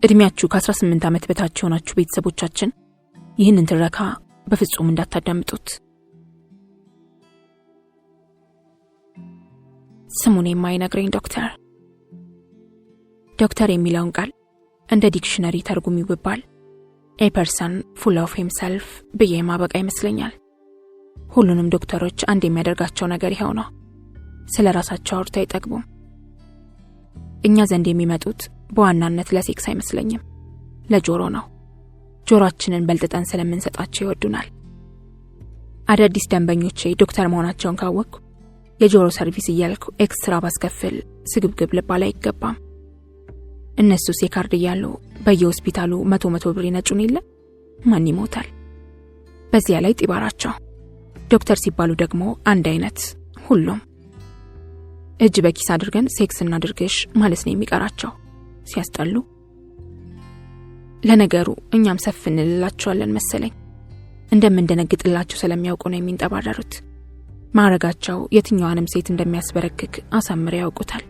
ዕድሜያችሁ ከ18 ዓመት በታች የሆናችሁ ቤተሰቦቻችን ይህንን ትረካ በፍጹም እንዳታዳምጡት። ስሙን የማይነግረኝ ዶክተር። ዶክተር የሚለውን ቃል እንደ dictionary ተርጉሚው ብባል "a person full of himself" ብዬ የማበቃ ይመስለኛል። ሁሉንም ዶክተሮች አንድ የሚያደርጋቸው ነገር ይኸው ነው። ስለ ራሳቸው አውርተው አይጠግቡም። እኛ ዘንድ የሚመጡት በዋናነት ለሴክስ አይመስለኝም፣ ለጆሮ ነው። ጆሮአችንን በልጥጠን ስለምንሰጣቸው ይወዱናል። አዳዲስ ደንበኞቼ ዶክተር መሆናቸውን ካወቅኩ የጆሮ service እያልኩ extra ባስከፍል ስግብግብ ልባል አይገባም። እነሱስ የካርድ እያሉ በየሆስፒታሉ 100 100 ብር ይነጩን የለ፣ ማን ይሞታል? በዚያ ላይ ጢባራቸው። ዶክተር ሲባሉ ደግሞ አንድ አይነት፣ ሁሉም እጅ በኪስ አድርገን ሴክስ እናድርግሽ ማለት ነው የሚቀራቸው። ሲያስጠሉ። ለነገሩ እኛም ሰፍ እንልላቸዋለን መሰለኝ። እንደምንደነግጥላቸው ስለሚያውቁ ነው የሚንጠባረሩት። ማዕረጋቸው የትኛዋንም ሴት እንደሚያስበረክክ አሳምረው ያውቁታል።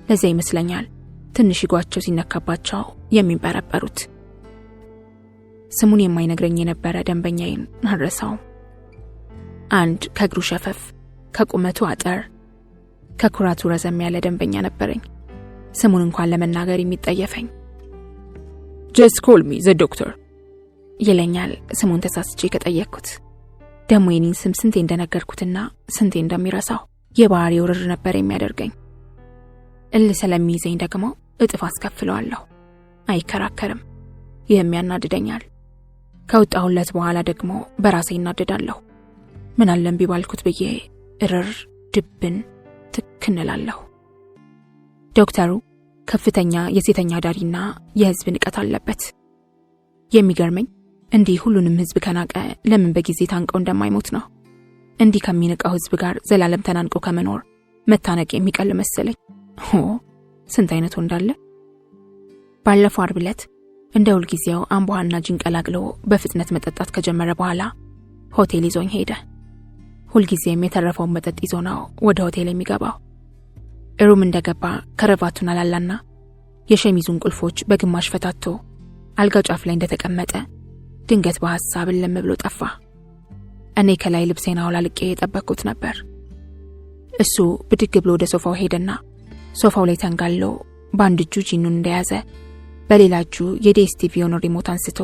ለዚያ ይመስለኛል ትንሽ ego ኣቸው ሲነካባቸው የሚንበረበሩት። ስሙን የማይነግረኝ የነበረ ደንበኛዬን አልረሳውም። አንድ ከእግሩ ሸፈፍ፣ ከቁመቱ አጠር፣ ከኩራቱ ረዘም ያለ ደንበኛ ነበረኝ። ስሙን እንኳን ለመናገር የሚጠየፈኝ። "Just call me the doctor" ይለኛል ስሙን ተሳስቼ ከጠየቅኩት። ደግሞ የኔን ስም ስንቴ እንደነገርኩትና ስንቴ እንደሚረሳው የባህሪው ርር ነበር የሚያደርገኝ። እልህ ስለሚይዘኝ ደግሞ እጥፍ አስከፍለዋለሁ። አይከራከርም። ይህም ያናድደኛል። ከወጣሁለት በኋላ ደግሞ በራሴ እናደዳለሁ። ምን አለ እምቢ ባልኩት ብዬ እርር ድብን ትክንላለሁ። ዶክተሩ ከፍተኛ የሴተኛ አዳሪና የህዝብ ንቀት አለበት። የሚገርመኝ እንዲህ ሁሉንም ህዝብ ከናቀ ለምን በጊዜ ታንቀው እንደማይሞት ነው። እንዲህ ከሚንቀው ህዝብ ጋር ዘላለም ተናንቆ ከመኖር መታነቅ የሚቀል መሰለኝ። ሆ፣ ስንት አይነቱ እንዳለ። ባለፈው አርብ ዕለት እንደ ሁልጊዜው አምቦሃና ጅን ቀላቅሎ በፍጥነት መጠጣት ከጀመረ በኋላ ሆቴል ይዞኝ ሄደ። ሁልጊዜም የተረፈውን መጠጥ ይዞ ነው ወደ ሆቴል የሚገባው። Room እንደገባ ከረቫቱን አላላና የሸሚዙን ቁልፎች በግማሽ ፈታቶ አልጋ ጫፍ ላይ እንደተቀመጠ ድንገት በሐሳብ እልም ብሎ ጠፋ። እኔ ከላይ ልብሴን አውላልቄ የጠበቅኩት ነበር። እሱ ብድግ ብሎ ወደ ሶፋው ሄደና ሶፋው ላይ ተንጋሎ በአንድ እጁ ጂኑን እንደያዘ በሌላ እጁ የ DSTV ውን remote አንስቶ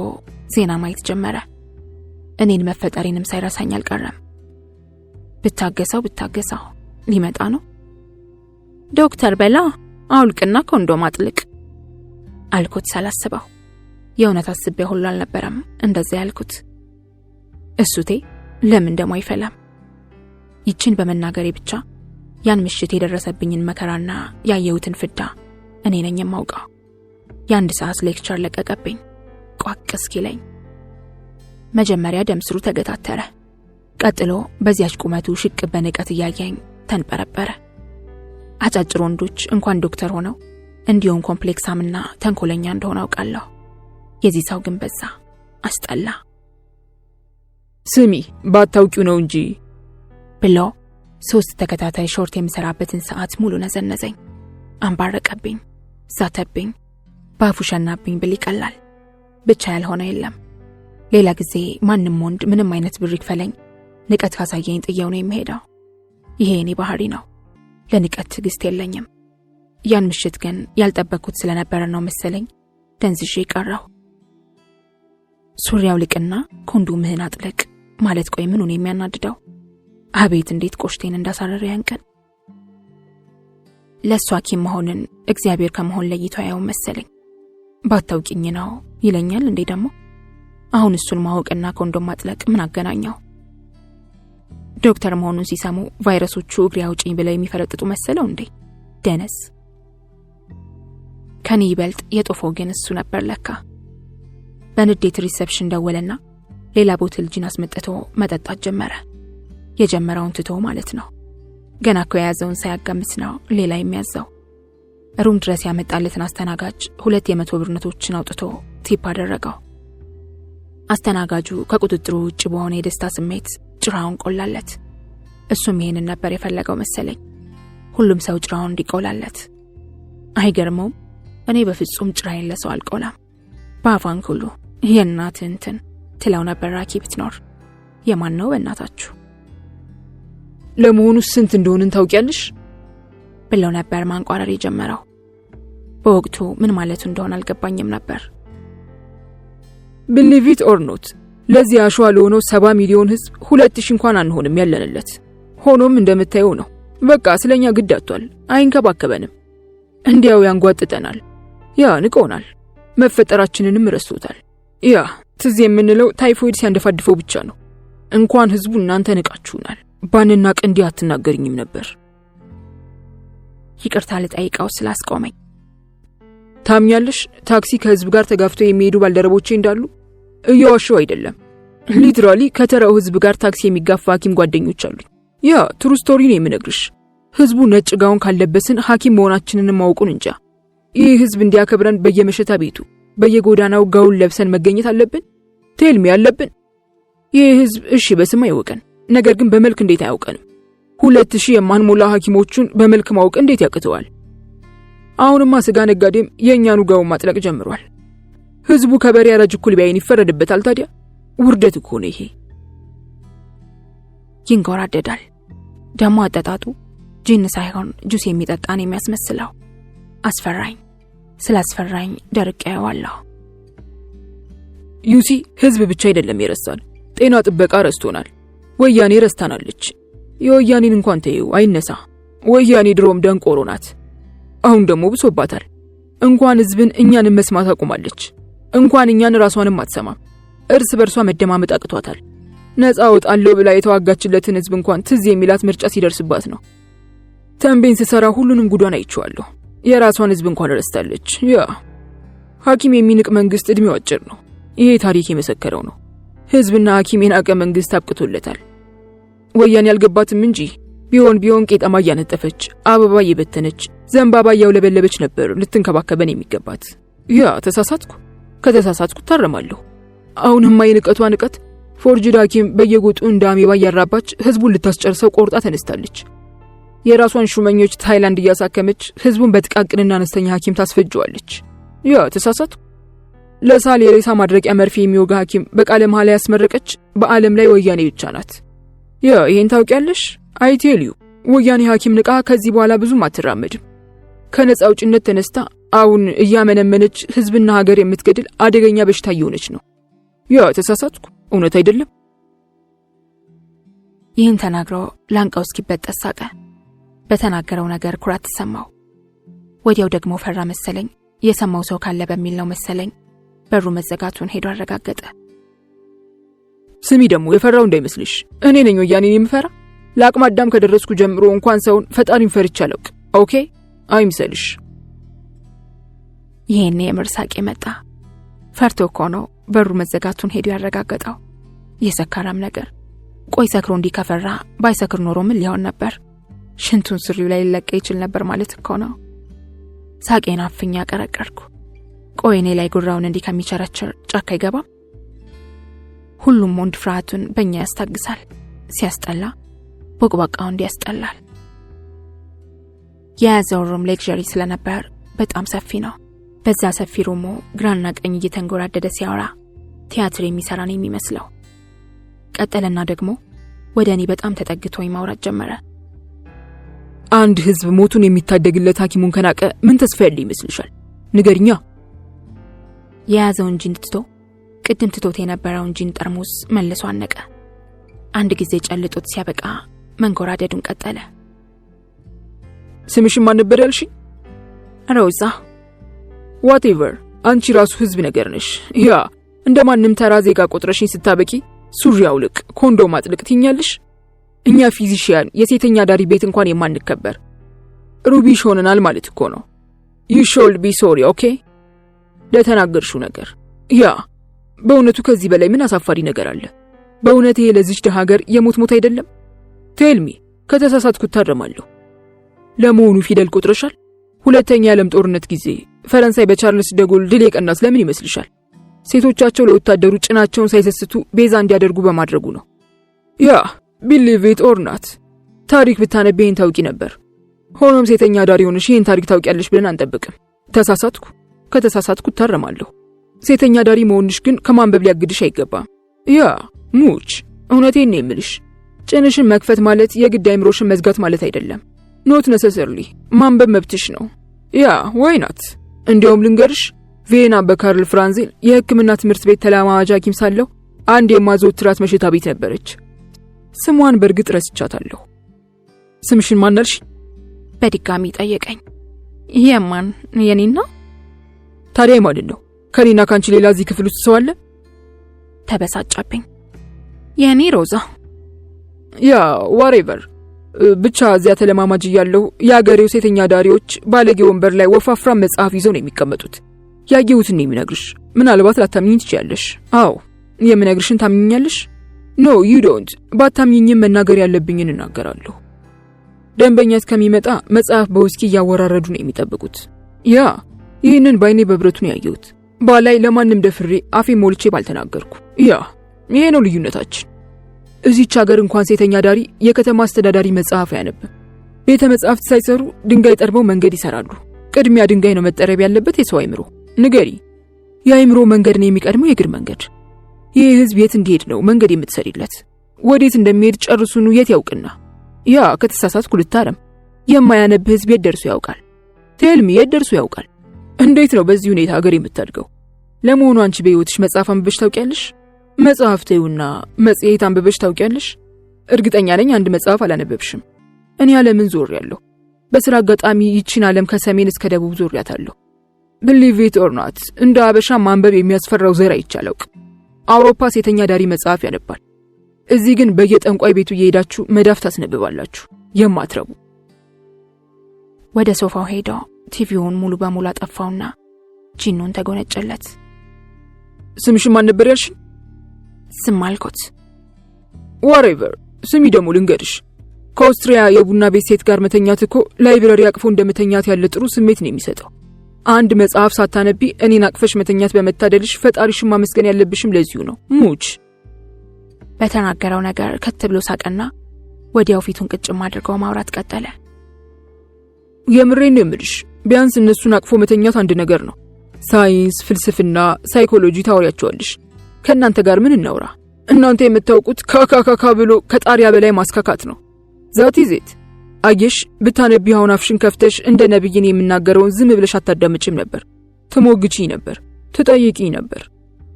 ዜና ማየት ጀመረ። እኔን መፈጠሬንም ሳይረሳኝ አልቀረም። ብታገሰው ብታገሰው ሊመጣ ነው። "ዶክተር በላ፣ አውልቅና ኮንዶም አጥልቅ" አልኩት ሳላስበው። የእውነት አስቤ ሁሉ አልነበረም እንደዚያ ያልኩት። እሱቴ ለምን ደሞ አይፈላም? ይችን በመናገሬ ብቻ ያን ምሽት የደረሰብኝን መከራና ያየሁትን ፍዳ እኔ ነኝ የማውቀው። የ1 ሰዓት lecture ለቀቀብኝ ቋቅ እስኪለኝ። መጀመሪያ ደም ስሩ ተገታተረ። ቀጥሎ በዚያች ቁመቱ ሽቅብ በንቀት እያየኝ ተንበረበረ። አጫጭር ወንዶች እንኳን ዶክተር ሆነው እንዲሁም complex ኣምና ተንኮለኛ እንደሆነ አውቃለሁ። የዚህ ሰው ግን በዛ፣ አስጠላ። "ስሚ፣ ባታውቂው ነው እንጂ" ብሎ ሶስት ተከታታይ short የምሰራበትን ሰዓት ሙሉ ነዘነዘኝ። አንባረቀብኝ፣ ዛተብኝ፣ ባፉ ሸናብኝ ብል ይቀላል። ብቻ ያልሆነ የለም። ሌላ ጊዜ ማንም ወንድ ምንም አይነት ብር ይክፈለኝ ንቀት ካሳየኝ ጥየው ነው የምሄደው። ይሄ የኔ ባህሪ ነው። ለንቀት ትዕግስት የለኝም። ያን ምሽት ግን ያልጠበቅኩት ስለነበረ ነው መሰለኝ ደንዝዤ ቀረሁ። ሱሪ አውልቅና ኮንዶምህን አጥልቅ ማለት ቆይ ምኑን የሚያናድደው? አቤት እንዴት ቆሽቴን እንዳሳረረ ያን ቀን። ለእሱ ሐኪም መሆንን እግዚአብሔር ከመሆን ለይቶ አያውም መሰለኝ። ባታውቂኝ ነው ይለኛል እንዴ ደግሞ። አሁን እሱን ማወቅና ኮንዶም ማጥለቅ ምን አገናኘው? ዶክተር መሆኑን ሲሰሙ ቫይረሶቹ እግሬ አውጪኝ ብለው የሚፈረጥጡ መሰለው እንዴ? ደነስ። ከኔ ይበልጥ የጦፈው ግን እሱ ነበር ለካ። በንዴት reception ደወለና ሌላ bottle ጂን አስመጥቶ መጠጣት ጀመረ። የጀመረውን ትቶ ማለት ነው። ገና እኮ የያዘውን ሳያጋምስ ነው ሌላ የሚያዘው። Room ድረስ ያመጣለትን አስተናጋጅ ሁለት የ100 ብር ኖቶችን አውጥቶ tip አደረገው። አስተናጋጁ ከቁጥጥሩ ውጭ በሆነ የደስታ ስሜት ጭራውን ቆላለት። እሱም ይሄንን ነበር የፈለገው መሰለኝ፣ ሁሉም ሰው ጭራውን እንዲቆላለት። አይገርመውም? እኔ በፍጹም ጭራዬን ለሰው አልቆላም። በአፋንክ ሁሉ የእናትህ እንትን ትለው ነበር ራኪ ብትኖር። የማን ነው በእናታችሁ? ለመሆኑ ስንት እንደሆንን ታውቂያለሽ? ብለው ነበር ማንቋረር የጀመረው። በወቅቱ ምን ማለቱ እንደሆነ አልገባኝም ነበር። Believe it or not፣ ለዚህ አሸዋ ለሆነው 70 ሚሊዮን ህዝብ 2,000 እንኳን አንሆንም ያለንለት። ሆኖም እንደምታየው ነው። በቃ ስለኛ ግድ አጥቷል። አይንከባከበንም። እንዲያው ያንጓጥጠናል። Yeah፣ ንቆናል። መፈጠራችንንም ረስቶታል። Yeah፣ ትዝ የምንለው ታይፎይድ ሲያንደፋድፈው ብቻ ነው። እንኳን ህዝቡ እናንተ ንቃችሁናል። ባንናቅ እንዲህ አትናገርኝም ነበር። ይቅርታ ልጠይቀው ስላስቆመኝ። ታምኛለሽ? ታክሲ ከህዝብ ጋር ተጋፍተው የሚሄዱ ባልደረቦቼ እንዳሉ እየዋሸሁ አይደለም። Literally ከተራው ህዝብ ጋር ታክሲ የሚጋፋ ሐኪም ጓደኞች አሉኝ። Yeah፣ true story ነው የምነግርሽ። ህዝቡ ነጭ ጋውን ካለበስን ሐኪም መሆናችንን ማወቁን እንጃ። ይህ ህዝብ እንዲያከብረን በየመሸታ ቤቱ በየጎዳናው ጋውን ለብሰን መገኘት አለብን? Tell me፣ አለብን? ይህ ህዝብ እሺ በስም አይወቀን፣ ነገር ግን በመልክ እንዴት አያውቀንም? 2,000 የማንሞላ ሐኪሞቹን በመልክ ማወቅ እንዴት ያቅተዋል? አሁንማ ስጋ ነጋዴም የእኛኑ ጋውን ማጥለቅ ጀምሯል። ህዝቡ ከበሬ አራጅ እኩል ቢያይን ይፈረድበታል። ታዲያ ውርደት እኮ ነው ይሄ። ይንጎራደዳል። ደግሞ አጠጣጡ ጂን ሳይሆን ጁስ የሚጠጣን የሚያስመስለው። አስፈራኝ። ስላስፈራኝ ደርቄ አየዋለሁ። You see፣ ህዝብ ብቻ አይደለም የረሳን፣ ጤና ጥበቃ ረስቶናል። ወያኔ ረስታናለች። የወያኔን እንኳን ተይው አይነሳ። ወያኔ ድሮም ደንቆሮ ናት። አሁን ደግሞ ብሶባታል። እንኳን ህዝብን እኛንም መስማት አቁማለች። እንኳን እኛን ራሷንም አትሰማም። እርስ በርሷ መደማመጥ አቅቷታል። ነፃ እወጣለሁ ብላ የተዋጋችለትን ህዝብ እንኳን ትዝ የሚላት ምርጫ ሲደርስባት ነው። ተንቤን ስሰራ ሁሉንም ጉዷን አይቼዋለሁ። የራሷን ህዝብ እንኳን ረስታለች። Yeah፣ ሐኪም የሚንቅ መንግስት እድሜው አጭር ነው። ይሄ ታሪክ የመሰከረው ነው። ህዝብና ሐኪም የናቀ መንግስት አብቅቶለታል። ወያኔ ያልገባትም እንጂ ቢሆን ቢሆን ቄጠማ እያነጠፈች፣ አበባ እየበተነች፣ ዘንባባ እያውለበለበች ነበር ልትንከባከበን የሚገባት። Yeah፣ ተሳሳትኩ። ከተሳሳትኩ ታረማለሁ። አሁንማ የንቀቷ ንቀት forged ሐኪም በየጎጡ እንደ አሜባ እያራባች ህዝቡን ልታስጨርሰው ቆርጣ ተነስታለች። የራሷን ሹመኞች ታይላንድ እያሳከመች ህዝቡን በጥቃቅንና አነስተኛ ሐኪም ታስፈጀዋለች። Yeah፣ ተሳሳትኩ። ለሳል የሬሳ ማድረቂያ መርፌ የሚወጋ ሐኪም በቃለ መሐላ ያስመረቀች በዓለም ላይ ወያኔ ብቻ ናት። Yeah፣ ይሄን ታውቂያለሽ? I tell you፣ ወያኔ ሐኪም ንቃ ከዚህ በኋላ ብዙም አትራመድም። ከነፃ አውጭነት ተነስታ አሁን እያመነመነች ህዝብና ሀገር የምትገድል አደገኛ በሽታ እየሆነች ነው። Yeah፣ ተሳሳትኩ። እውነት አይደለም? ይህን ተናግሮ ላንቃው እስኪበጠስ ሳቀ። በተናገረው ነገር ኩራት ተሰማው። ወዲያው ደግሞ ፈራ መሰለኝ። የሰማው ሰው ካለ በሚል ነው መሰለኝ በሩ መዘጋቱን ሄዶ አረጋገጠ። ስሚ ደግሞ የፈራው እንዳይመስልሽ። እኔ ነኝ ወያኔን የምፈራ? ለአቅመ አዳም ከደረስኩ ጀምሮ እንኳን ሰውን ፈጣሪን ፈርቼ አላውቅ። Okay፣ አይምሰልሽ። ይሄኔ የምር ሳቄ መጣ። ፈርቶ እኮ ነው በሩ መዘጋቱን ሄዶ ያረጋገጠው። የሰካራም ነገር። ቆይ ሰክሮ እንዲህ ከፈራ ባይሰክር ኖሮ ምን ሊሆን ነበር? ሽንቱን ሱሪው ላይ ሊለቀ ይችል ነበር ማለት እኮ ነው። ሳቄን አፍኜ አቀረቀርኩ። ቆይ እኔ ላይ ጉራውን እንዲህ ከሚቸረችር ጫካ አይገባም? ሁሉም ወንድ ፍርሃቱን በእኛ ያስታግሳል። ሲያስጠላ፣ ቦቅቧቃ ወንድ ያስጠላል። የያዘው room luxury ስለነበር በጣም ሰፊ ነው። በዛ ሰፊ room ኡ ግራና ቀኝ እየተንጎራደደ ሲያወራ ቲያትር የሚሰራ ነው የሚመስለው። ቀጠለና ደግሞ ወደ እኔ በጣም ተጠግቶኝ ማውራት ጀመረ። አንድ ህዝብ ሞቱን የሚታደግለት ሐኪሙን ከናቀ ምን ተስፋ ያለ ይመስልሻል? ንገሪኛ። የያዘውን ጂን ትቶ ቅድም ትቶት የነበረውን ጂን ጠርሙስ መልሶ አነቀ። አንድ ጊዜ ጨልጦት ሲያበቃ መንጎራደዱን ቀጠለ። ስምሽን ማን ነበር ያልሽኝ? ሮዛ። Whatever፣ አንቺ ራሱ ህዝብ ነገር ነሽ። Yeah፣ እንደ ማንም ተራ ዜጋ ቆጥረሽኝ ስታበቂ ሱሪ አውልቅ፣ ኮንዶም አጥልቅ ትኛለሽ። እኛ physician የሴተኛ አዳሪ ቤት እንኳን የማንከበር rubbish ሆነናል ማለት እኮ ነው። You should be sorry, okay፣ ለተናገርሽው ነገር። Yeah፣ በእውነቱ ከዚህ በላይ ምን አሳፋሪ ነገር አለ? በእውነት ይሄ ለዚች ድሃ ሀገር የሞት ሞት አይደለም? Tell me፣ ከተሳሳትኩ እታረማለሁ። ለመሆኑ ፊደል ቆጥረሻል? ሁለተኛ የዓለም ጦርነት ጊዜ ፈረንሳይ በቻርልስ ደጎል ድል የቀናት ለምን ይመስልሻል? ሴቶቻቸው ለወታደሩ ጭናቸውን ሳይሰስቱ ቤዛ እንዲያደርጉ በማድረጉ ነው። Yeah፣ believe it or not፣ ታሪክ ብታነቢ ይህን ታውቂ ነበር። ሆኖም ሴተኛ አዳሪ ሆነሽ ይህን ታሪክ ታውቂያለሽ ብለን አንጠብቅም። ተሳሳትኩ? ከተሳሳትኩ እታረማለሁ። ሴተኛ አዳሪ መሆንሽ ግን ከማንበብ ሊያግድሽ አይገባም። Yeah፣ ሙች፣ እውነቴን ነው የምልሽ። ጭንሽን መክፈት ማለት የግድ አይምሮሽን መዝጋት ማለት አይደለም። Not necessarily። ማንበብ መብትሽ ነው። Yeah, why not? እንዲያውም ልንገርሽ፣ ቪየና በካርል ፍራንዚል የሕክምና ትምህርት ቤት ተለማማጅ ሐኪም ሳለሁ አንድ የማዘወትራት መሸታ ቤት ነበረች። ስሟን በእርግጥ ረስቻታለሁ። ስምሽን ማን አልሽ? በድጋሚ ጠየቀኝ። የማን? የኔን ነው? ታዲያ የማንን ነው? ከኔና ካንቺ ሌላ እዚህ ክፍል ውስጥ ሰው አለ? ተበሳጨብኝ። የኔ ሮዛ። Yeah, whatever። ብቻ እዚያ ተለማማጅ እያለሁ የአገሬው ሴተኛ አዳሪዎች ባለጌ ወንበር ላይ ወፋፍራም መጽሐፍ ይዘው ነው የሚቀመጡት። ያየሁትን ነው የምነግርሽ። ምናልባት ላታምኚኝ ትችያለሽ። አዎ፣ የምነግርሽን ታምኚኛለሽ? No, you don't። ባታምኚኝም መናገር ያለብኝን እናገራለሁ። ደንበኛ እስከሚመጣ መጽሐፍ በውስኪ እያወራረዱ ነው የሚጠብቁት። Yeah፣ ይህንን ባይኔ በብረቱ ነው ያየሁት። ባላይ ለማንም ደፍሬ አፌን ሞልቼ ባልተናገርኩ። Yeah፣ ይሄ ነው ልዩነታችን። እዚች ሀገር እንኳን ሴተኛ አዳሪ የከተማ አስተዳዳሪ መጽሐፍ አያነብም። ቤተ መጻሕፍት ሳይሰሩ ድንጋይ ጠርበው መንገድ ይሰራሉ። ቅድሚያ ድንጋይ ነው መጠረብ ያለበት የሰው አይምሮ። ንገሪ፣ የአይምሮ መንገድ ነው የሚቀድመው የእግር መንገድ? ይህ ህዝብ የት እንዲሄድ ነው መንገድ የምትሰሪለት? ወዴት እንደሚሄድ ጨርሱኑ የት ያውቅና? Yeah፣ ከተሳሳትኩ ልታረም። የማያነብ ህዝብ የት ደርሶ ያውቃል? Tell me፣ የት ደርሶ ያውቃል? እንዴት ነው በዚህ ሁኔታ ሀገር የምታድገው? ለመሆኑ አንቺ በህይወትሽ መጽሐፍ አንብበሽ ታውቂያለሽ? መጽሐፍ ተይውና መጽሔት አንብበሽ ታውቂያለሽ? እርግጠኛ ነኝ አንድ መጽሐፍ አላነበብሽም። እኔ ዓለምን ዞሬያለሁ። በስራ አጋጣሚ ይቺን ዓለም ከሰሜን እስከ ደቡብ ዞሬያታለሁ። Believe it or not፣ እንደ አበሻ ማንበብ የሚያስፈራው ዘር አይቼ አላውቅም። አውሮፓ ሴተኛ አዳሪ መጽሐፍ ያነባል። እዚህ ግን በየጠንቋይ ቤቱ እየሄዳችሁ መዳፍ ታስነብባላችሁ። የማትረቡ። ወደ ሶፋው ሄዶ ቲቪውን ሙሉ በሙሉ አጠፋውና ጂኑን ተጎነጨለት። ስምሽን ማን ነበር ያልሽኝ? ዝም አልኩት። Whatever። ስሚ ደግሞ ልንገርሽ፣ ከኦስትሪያ የቡና ቤት ሴት ጋር መተኛት እኮ library አቅፎ እንደ መተኛት ያለ ጥሩ ስሜት ነው የሚሰጠው። አንድ መጽሐፍ ሳታነቢ እኔን አቅፈሽ መተኛት በመታደልሽ ፈጣሪሽን ማመስገን ያለብሽም ለዚሁ ነው። ሙች። በተናገረው ነገር ከት ብሎ ሳቀና ወዲያው ፊቱን ቅጭም አድርገው ማውራት ቀጠለ። የምሬን ነው የምልሽ። ቢያንስ እነሱን አቅፎ መተኛት አንድ ነገር ነው። ሳይንስ፣ ፍልስፍና፣ ሳይኮሎጂ ታወሪያቸዋለሽ። ከእናንተ ጋር ምን እናውራ? እናንተ የምታውቁት ካካካካ ብሎ ከጣሪያ በላይ ማስካካት ነው። That is it። አየሽ፣ ብታነቢ አሁን አፍሽን ከፍተሽ እንደ ነብይን የምናገረውን ዝም ብለሽ አታዳምጭም ነበር። ትሞግቺኝ ነበር፣ ትጠይቂኝ ነበር፣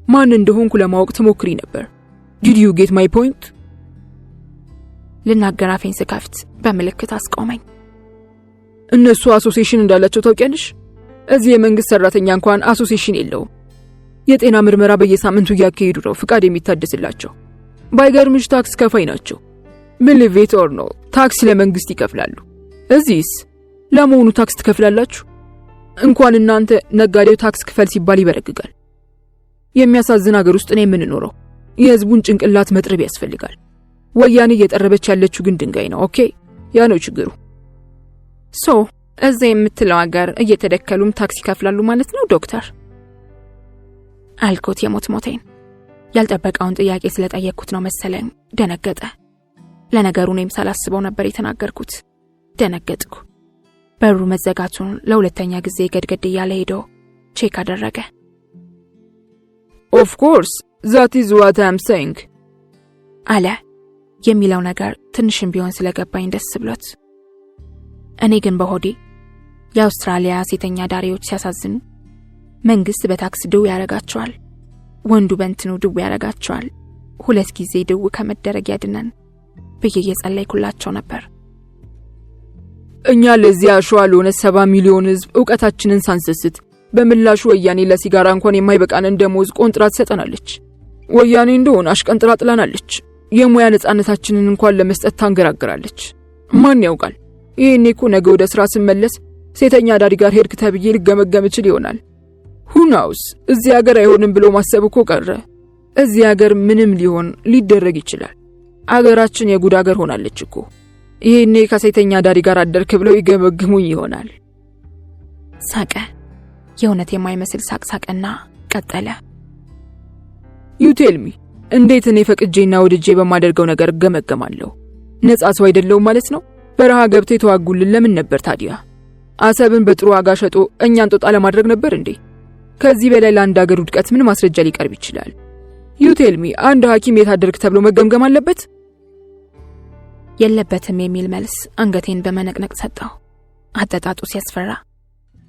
ማን እንደሆንኩ ለማወቅ ትሞክሪ ነበር። Did you get my point? ልናገር አፌን ስከፍት በምልክት አስቆመኝ። እነሱ association እንዳላቸው ታውቂያለሽ? እዚህ የመንግስት ሰራተኛ እንኳን association የለውም። የጤና ምርመራ በየሳምንቱ እያካሄዱ ነው ፍቃድ የሚታደስላቸው። ባይገርምሽ ታክስ ከፋይ ናቸው። Believe it or no፣ ታክስ ለመንግስት ይከፍላሉ። እዚህስ ለመሆኑ ታክስ ትከፍላላችሁ? እንኳን እናንተ ነጋዴው ታክስ ክፈል ሲባል ይበረግጋል። የሚያሳዝን ሀገር ውስጥ ነው የምንኖረው። የህዝቡን ጭንቅላት መጥረብ ያስፈልጋል። ወያኔ እየጠረበች ያለችው ግን ድንጋይ ነው። Okay፣ ያ ነው ችግሩ። So እዛ የምትለው ሀገር እየተደከሉም ታክስ ይከፍላሉ ማለት ነው ዶክተር? አልኩት የሞት ሞቴን። ያልጠበቀውን ጥያቄ ስለጠየቅኩት ነው መሰለኝ ደነገጠ። ለነገሩ እኔም ሳላስበው ነበር የተናገርኩት። ደነገጥኩ። በሩ መዘጋቱን ለሁለተኛ ጊዜ ገድገድ እያለ ሄዶ check አደረገ። Of course, that is what I'm saying አለ። የሚለው ነገር ትንሽም ቢሆን ስለገባኝ ደስ ብሎት፣ እኔ ግን በሆዴ የአውስትራሊያ ሴተኛ አዳሪዎች ሲያሳዝኑ፣ መንግስት በታክስ ድው ያደርጋቸዋል፣ ወንዱ በንትኑ ድው ያደርጋቸዋል፣ ሁለት ጊዜ ድው ከመደረግ ያድነን ብዬ እየጸለይኩላቸው ነበር። እኛ ለዚያ አሸዋ ለሆነ 70 ሚሊዮን ህዝብ እውቀታችንን ሳንሰስት በምላሹ ወያኔ ለሲጋራ እንኳን የማይበቃንን ደሞዝ ቆንጥራ ትሰጠናለች። ወያኔ እንደሆነ አሽቀንጥራ ጥላናለች። የሙያ ነጻነታችንን እንኳን ለመስጠት ታንገራግራለች። ማን ያውቃል? ይህኔ እኮ ነገ ወደ ስራ ስመለስ ሴተኛ አዳሪ ጋር ሄድክ ተብዬ ልገመገም እችል ይሆናል። Who knows? እዚህ ሀገር አይሆንም ብሎ ማሰብ እኮ ቀረ። እዚህ ሀገር ምንም ሊሆን ሊደረግ ይችላል። አገራችን የጉድ አገር ሆናለች እኮ። ይሄኔ ከሴተኛ አዳሪ ጋር አደርክ ብለው ይገመግሙኝ ይሆናል። ሳቀ። የእውነት የማይመስል ሳቅ ሳቀና ቀጠለ። You tell me፣ እንዴት እኔ ፈቅጄና ወድጄ በማደርገው ነገር እገመገማለሁ? ነጻ ሰው አይደለሁም ማለት ነው? በረሃ ገብተው የተዋጉልን ለምን ነበር ታዲያ? አሰብን በጥሩ ዋጋ ሸጦ እኛን ጦጣ ለማድረግ ነበር እንዴ? ከዚህ በላይ ለአንድ አገር ውድቀት ምን ማስረጃ ሊቀርብ ይችላል? You tell me፣ አንድ ሐኪም የት አደርክ ተብሎ መገምገም አለበት? የለበትም የሚል መልስ አንገቴን በመነቅነቅ ሰጠሁ። አጠጣጡ ሲያስፈራ፣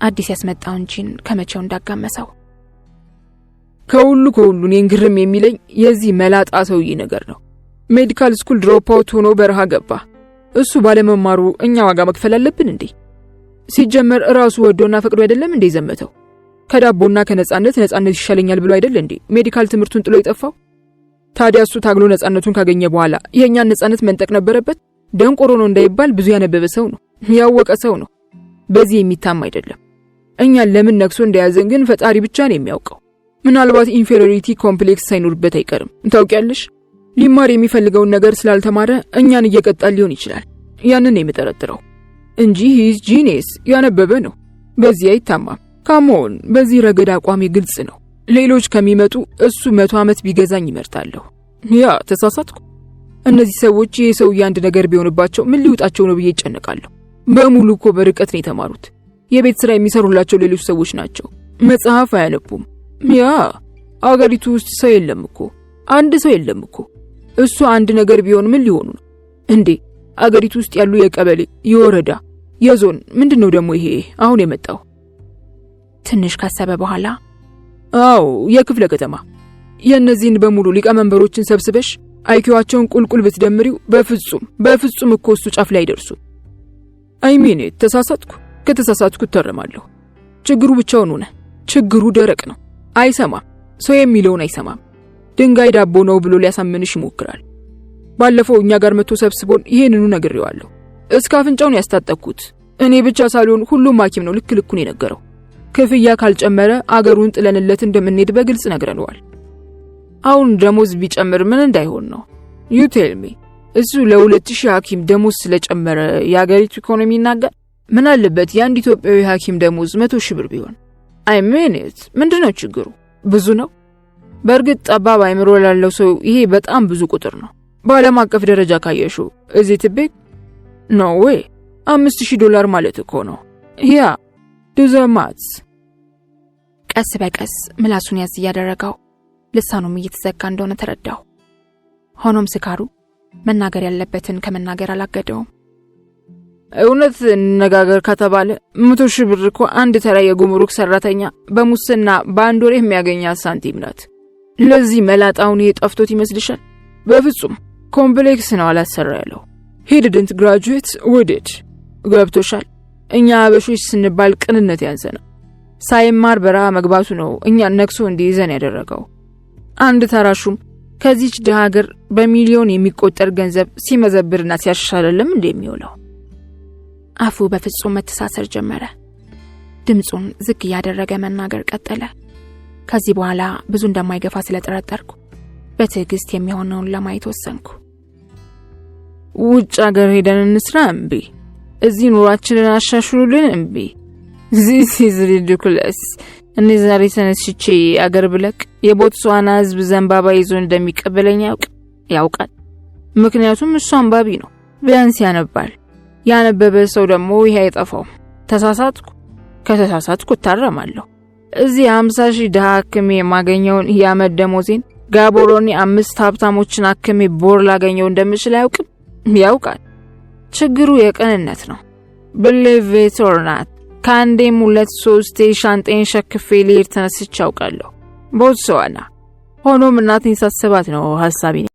አዲስ ያስመጣውን ጂን ከመቼው እንዳጋመሰው። ከሁሉ ከሁሉ እኔን ግርም የሚለኝ የዚህ መላጣ ሰውዬ ነገር ነው። Medical school drop out ሆኖ በረሃ ገባ። እሱ ባለመማሩ እኛ ዋጋ መክፈል አለብን እንዴ? ሲጀመር ራሱ ወዶና ፈቅዶ አይደለም እንዴ ዘመተው? ከዳቦና ከነጻነት ነጻነት ይሻለኛል ብሎ አይደል እንዴ medical ትምህርቱን ጥሎ የጠፋው? ታዲያ እሱ ታግሎ ነጻነቱን ካገኘ በኋላ የእኛን ነጻነት መንጠቅ ነበረበት? ደንቆሮ ነው እንዳይባል ብዙ ያነበበ ሰው ነው፣ ያወቀ ሰው ነው። በዚህ የሚታማ አይደለም። እኛን ለምን ነክሶ እንደያዘን ግን ፈጣሪ ብቻ ነው የሚያውቀው። ምናልባት inferiority complex ሳይኖርበት አይቀርም። ታውቂያለሽ፣ ሊማር የሚፈልገውን ነገር ስላልተማረ እኛን እየቀጣን ሊሆን ይችላል። ያንን ነው የምጠረጥረው እንጂ he's genius፣ ያነበበ ነው። በዚህ አይታማም። Come on፣ በዚህ ረገድ አቋሜ ግልጽ ነው። ሌሎች ከሚመጡ እሱ 100 ዓመት ቢገዛኝ ይመርጣለሁ። Yeah፣ ተሳሳትኩ። እነዚህ ሰዎች ይህ ሰውዬ አንድ ነገር ቢሆንባቸው ምን ሊውጣቸው ነው ብዬ እጨነቃለሁ። በሙሉ እኮ በርቀት ነው የተማሩት። የቤት ስራ የሚሰሩላቸው ሌሎች ሰዎች ናቸው። መጽሐፍ አያነቡም። Yeah፣ አገሪቱ ውስጥ ሰው የለም እኮ፣ አንድ ሰው የለም እኮ። እሱ አንድ ነገር ቢሆን ምን ሊሆኑ ነው እንዴ? አገሪቱ ውስጥ ያሉ የቀበሌ፣ የወረዳ፣ የዞን ምንድን ነው ደግሞ ይሄ አሁን የመጣው? ትንሽ ካሰበ በኋላ አዎ፣ የክፍለ ከተማ፣ የእነዚህን በሙሉ ሊቀመንበሮችን ሰብስበሽ IQ ዋቸውን ቁልቁል ብትደምሪው በፍጹም በፍጹም እኮ እሱ ጫፍ ላይ አይደርሱ። I mean፣ ተሳሳትኩ። ከተሳሳትኩ እታረማለሁ። ችግሩ ብቻውን ሆነ። ችግሩ ደረቅ ነው። አይሰማም። ሰው የሚለውን አይሰማም። ድንጋይ ዳቦ ነው ብሎ ሊያሳምንሽ ይሞክራል። ባለፈው እኛ ጋር መጥቶ ሰብስቦን ይሄንኑ ነግሬዋለሁ። እስከ አፍንጫውን ያስታጠቅኩት እኔ ብቻ ሳልሆን ሁሉም ሐኪም ነው ልክ ልኩን የነገረው። ክፍያ ካልጨመረ አገሩን ጥለንለት እንደምንሄድ በግልጽ ነግረነዋል። አሁን ደሞዝ ቢጨምር ምን እንዳይሆን ነው? You tell me፣ እሱ ለ2000 ሐኪም ደሞዝ ስለጨመረ የአገሪቱ ኢኮኖሚ ይናጋል? ምን አለበት የአንድ ኢትዮጵያዊ ሐኪም ደሞዝ 100,000 ብር ቢሆን? I mean it፣ ምንድን ነው ችግሩ? ብዙ ነው? በእርግጥ ጠባብ አይምሮ ላለው ሰው ይሄ በጣም ብዙ ቁጥር ነው። በዓለም አቀፍ ደረጃ ካየሽው is it big? No way፣ $5000 ማለት እኮ ነው። Yeah፣ do the maths። ቀስ በቀስ ምላሱን ያዝ እያደረገው ልሳኑም እየተዘጋ እንደሆነ ተረዳሁ። ሆኖም ስካሩ መናገር ያለበትን ከመናገር አላገደውም። እውነት እንነጋገር ከተባለ 100,000 ብር እኮ አንድ ተራ የጉምሩክ ሰራተኛ በሙስና በአንድ ወር የሚያገኛት ሳንቲም ናት። ለዚህ መላጣውን ይሄ ጠፍቶት ይመስልሻል? በፍጹም፣ complex ነው አላሰራ ያለው። He didn't graduate we did። ገብቶሻል? እኛ አበሾች ስንባል ቅንነት ያንሰናል። ሳይማር በረሃ መግባቱ ነው እኛን ነክሶ እንዲይዘን ያደረገው። አንድ ተራ ሹም ከዚች ድሃ ሀገር በሚሊዮን የሚቆጠር ገንዘብ ሲመዘብርና ሲያሻሽልም እንደሚውለው። አፉ በፍጹም መተሳሰር ጀመረ። ድምፁን ዝቅ እያደረገ መናገር ቀጠለ። ከዚህ በኋላ ብዙ እንደማይገፋ ስለጠረጠርኩ በትዕግስት የሚሆነውን ለማየት ወሰንኩ። ውጭ ሀገር ሄደን እንስራ እምቢ፣ እዚህ ኑሯችንን አሻሽሉልን እምቢ። This is ridiculous። እኔ ዛሬ ተነስቼ አገር ብለቅ የቦትስዋና ሕዝብ ዘንባባ ይዞ እንደሚቀበለኝ ያውቃል። ምክንያቱም እሱ አንባቢ ነው፣ ቢያንስ ያነባል። ያነበበ ሰው ደግሞ ይሄ አይጠፋውም። ተሳሳትኩ? ከተሳሳትኩ እታረማለሁ። እዚህ 50,000 ድሃ አክሜ የማገኘውን የዓመት ደሞዜን ጋቦሮኒ አምስት ሀብታሞችን አክሜ ቦር ላገኘው እንደምችል አያውቅም? ያውቃል። ችግሩ የቅንነት ነው። Believe it or not፣ ከአንዴም ሁለት ሶስቴ ሻንጤን ሸክፌ ልሄድ ተነስቼ አውቃለሁ ቦትስዋና። ሆኖም እናቴን ሳስባት ነው ሀሳቤን